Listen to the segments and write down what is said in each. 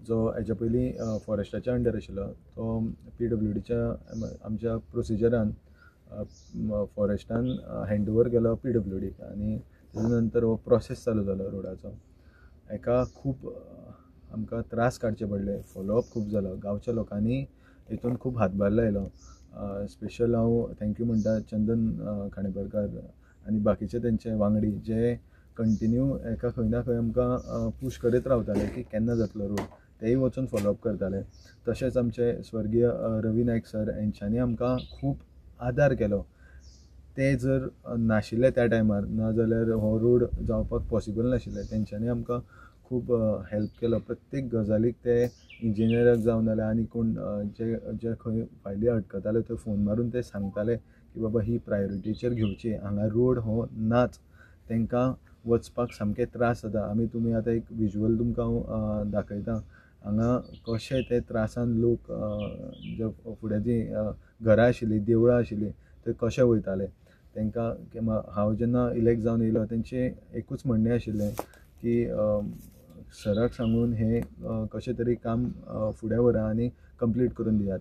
जो हेच्या पयलीं फॉरेस्टाच्या अंडर आशिल्लो तो पीडब्ल्यूडीच्या आमच्या प्रोसिजरान फॉरेस्टान हँड ओवर केलो पीडब्ल्यूडीक आनी तेजे नंतर हो प्रोसेस चालू जालो रोडाचो. हेका खूब आमकां त्रास काडचे पडले, फॉलोअप खूब जालो, गांवच्या लोकांनी हितून खूब हातभार लायलो. स्पेशल हांव thank you म्हणटा चंदन खांडेपारकार आनी बाकीचे तेंचे वांगडी जे कंटिन्यू एका खंय ना खंय आमकां पूश करीत रावताले की केन्ना जातलो रोड, तेय वचून फॉलोअप करताले. तशेंच आमचे स्वर्गीय रवी नायक सर हेंच्यांनी आमकां खूब आदार केलो. ते जर नाशिल्ले त्या टायमार ना जाल्यार हो रोड जावपाक पॉसिबल नाशिल्लें. तेंच्यांनी आमकां खूब हेल्प केलो प्रत्येक गजालीक. ते इंजिनियराक जावं नाल्यार आनी कोण जे जे खंय फायली अडकताले थंय फोन मारून ते सांगताले की बाबा ही प्रायोरिटीचेर घेवची, हांगा रोड हो नाच, तांकां वचपाक सामके त्रास जाता. आमी तुमी आतां एक विज्युअल तुमकां हांव दाखयता, हांगा कशे ते त्रासान लोक जे फुडें जी घरां आशिल्लीं, देवळां आशिल्लीं ते कशे वयताले. तांकां हांव जेन्ना इलेक्ट जावन येयलो तेंचें एकूच म्हणणें आशिल्लें की सराक सांगून हें कशें तरी काम फुडें व्हरा आनी कंप्लीट करून दियात.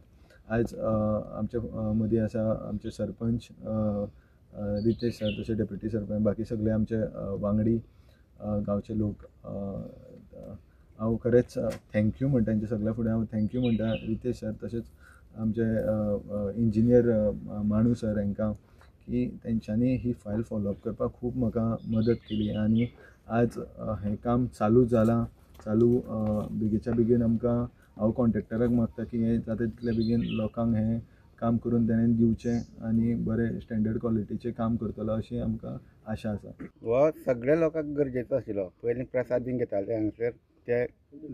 आयज आमच्या मदीं आसा आमचे सरपंच रितेश सर, तशें डेप्युटी सरपंच, बाकी सगळे आमचे वांगडी, गांवचे लोक. हांव खरेंच thank you म्हणटा तेंच्या सगळ्या फुडें हांव thank you म्हणटा रितेश सर, तशेंच आमचे इंजिनियर माणू सर हांकां की तेंच्यांनी ही फायल फॉलोअप करपाक खूब म्हाका मदत केली आनी आज हें काम चालू जालां. चालू बेगीच्या बेगीन आमकां हांव कॉन्ट्रेक्टराक मागता की हें जाता तितले बेगीन लोकांक हें काम करून तेणें दिवचें आनी बरें स्टँडर्ड क्वॉलिटीचें काम करतलो अशी आमकां आशा आसा. हो सगळ्या लोकांक गरजेचो आशिल्लो. पयलीं प्रसाद बीन घेताले हांगसर, ते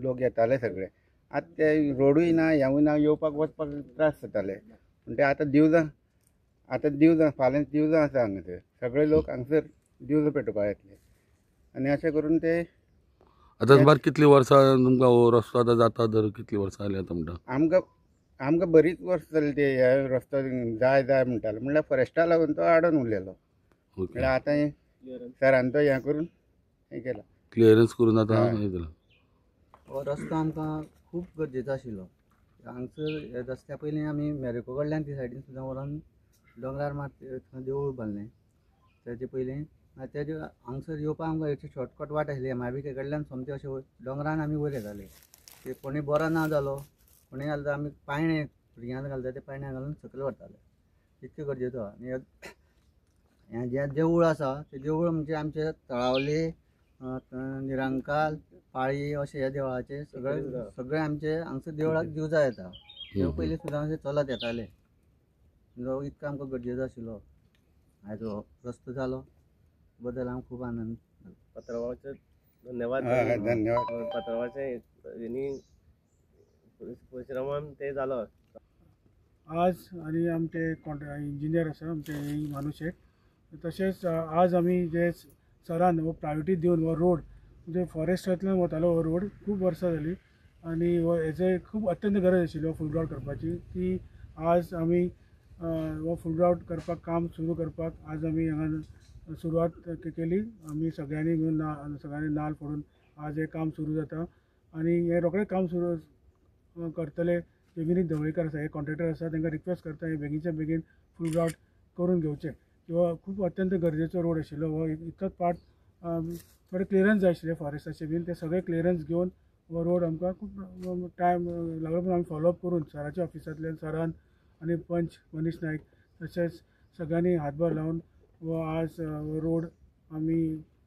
लोक येताले सगळे. आतां ते रोडूय ना, हेंवूय ना, येवपाक वचपाक त्रास जाताले. पूण ते आतां दिवजां, आतां दिवजां फाल्यां दिवजां आसा हांगासर, सगळे लोक हांगसर दिवजां पेटोवपाक येतले आनी अशें करून ते आतां सुमार कितलीं वर्सां तुमकां हो रस्तो आतां जाता तर कितलीं वर्सां जालीं आतां म्हणटा? आमकां आमकां बरीच वर्सां जालीं ते हे रस्तो जाय जाय म्हणटाले, म्हणल्यार फॉरेस्टा लागून तो आडोन उरलेलो. म्हणल्यार आतां सरान तो हें करून हें केलां, क्लियरन्स करून आतां हें केलां. हो रस्तो आमकां खूब गरजेचो आशिल्लो. हांगसर रस्त्या पयलीं आमी मेरेको कडल्यान ती सायडीन सुद्दां व्हरोन दोंगरार मात थंय देवूळ बांदलें. तेजे पयलीं तेजे हांगसर येवपाक आमकां अशी शॉर्टकट वाट आशिल्ली. एम I B K कडल्यान सोमते अशें दोंगरान आमी वयर येताले. ते कोणी बरो ना जालो, कोणी जालो आमी पायणे भुरग्यांक घालता ते पायण्या घालून सकयल व्हरताले. इतकें गरजेचो. आनी हें जें देवूळ आसा तें देवूळ म्हणजे आमचे तळावले, निरंकाल, पाळी अशें ह्या देवळाचे सगळे सगळे आमचे हांगसर देवळाक दिवजां येता. ते पयलीं सुद्दां अशें चलत येताले. इतको आमकां गरजेचो आशिल्लो. आयज हो रस्तो जालो बद्दल आमकां खूब आनंद. पत्रवाचे धन्यवाद. धन्यवाद. पत्रवाचे हेणी परिश्रमान ते जालो आज. आनी आमचे इंजिनियर आसा आमचे मानू शेट, तशेंच आज आमी जे सरान हो प्रायोरिटी दिवन हो रोड म्हणजे फॉरेस्टांतल्यान वतालो हो रोड खूब वर्सां जालीं आनी हो हेजे खूब अत्यंत गरज आशिल्ली हो फूल ग्रावंड करपाची. ती आज आमी हो फूल ग्रावंड करपाक काम सुरू करपाक आज आमी हांगा सुरवात केली. आमी सगळ्यांनी मेळून सगळ्यांनी नाल फोडून आज हें काम सुरू जाता आनी हें रोखडें काम सुरू करतले. जे विनीत ढवळीकर आसा, हे कॉन्ट्रेक्टर आसा, तांकां रिक्वेस्ट करता हे बेगीनच्या बेगीन फूल ग्रावंड करून घेवचें. किंवा खूब अत्यंत गरजेचो रोड आशिल्लो हो. इतलोच पार्ट थोडे क्लियरन्स जाय आशिल्ले फॉरेस्टाचे बीन, ते सगळे क्लियरन्स घेवन हो रोड आमकां खूब टायम लागलो. पूण आमी फॉलोअप करून सराच्या ऑफिसांतल्यान सरान आनी पंच मनीष नायक तशेंच सगळ्यांनी हातभार लावन हो आज हो रोड आमी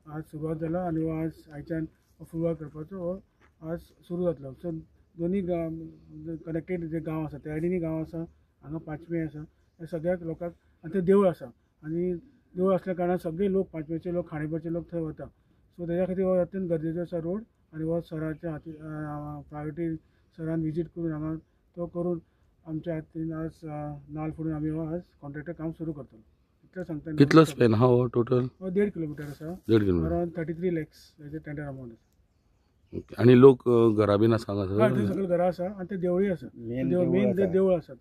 आज सुरवात जाला आनी हो आज आयच्यान फूल ग्रावंड करपाचो हो आज सुरू जातलो. सो दोनी गांव कनेक्टेड जे गांव आसा, तेराडीनी गांव आसा, हांगा पांचवे आसा, हे सगळ्या लोकांक आनी तें देवूळ आसा आनी देवूळ आसल्या कारणान सगळे लोक पांचवेचे लोक, खांडेपारचे लोक थंय वता. सो तेज्या खातीर हो अत्यंत गरजेचो आसा रोड आनी हो सराच्या हाती प्रायोरिटी सरान विजीट करून हांगा तो करून आमच्या हातीन आज नाल फोडून आमी हो आज कॉन्ट्रेक्टर काम सुरू करतलो. इतलें सांगता. कितलो स्पेन आहा हो टोटल? हो 1.5 किलोमिटर आसा. 1.5 किलोमिटर. अरावंड 33 लॅक्स हेजे टेंडर अमावंट आसा. आनी लोक घरां बीन आसा हांगासर? हय, थंय सगळीं घरां आसा आनी ते देवळी आसा, मेन देवूळ आसा.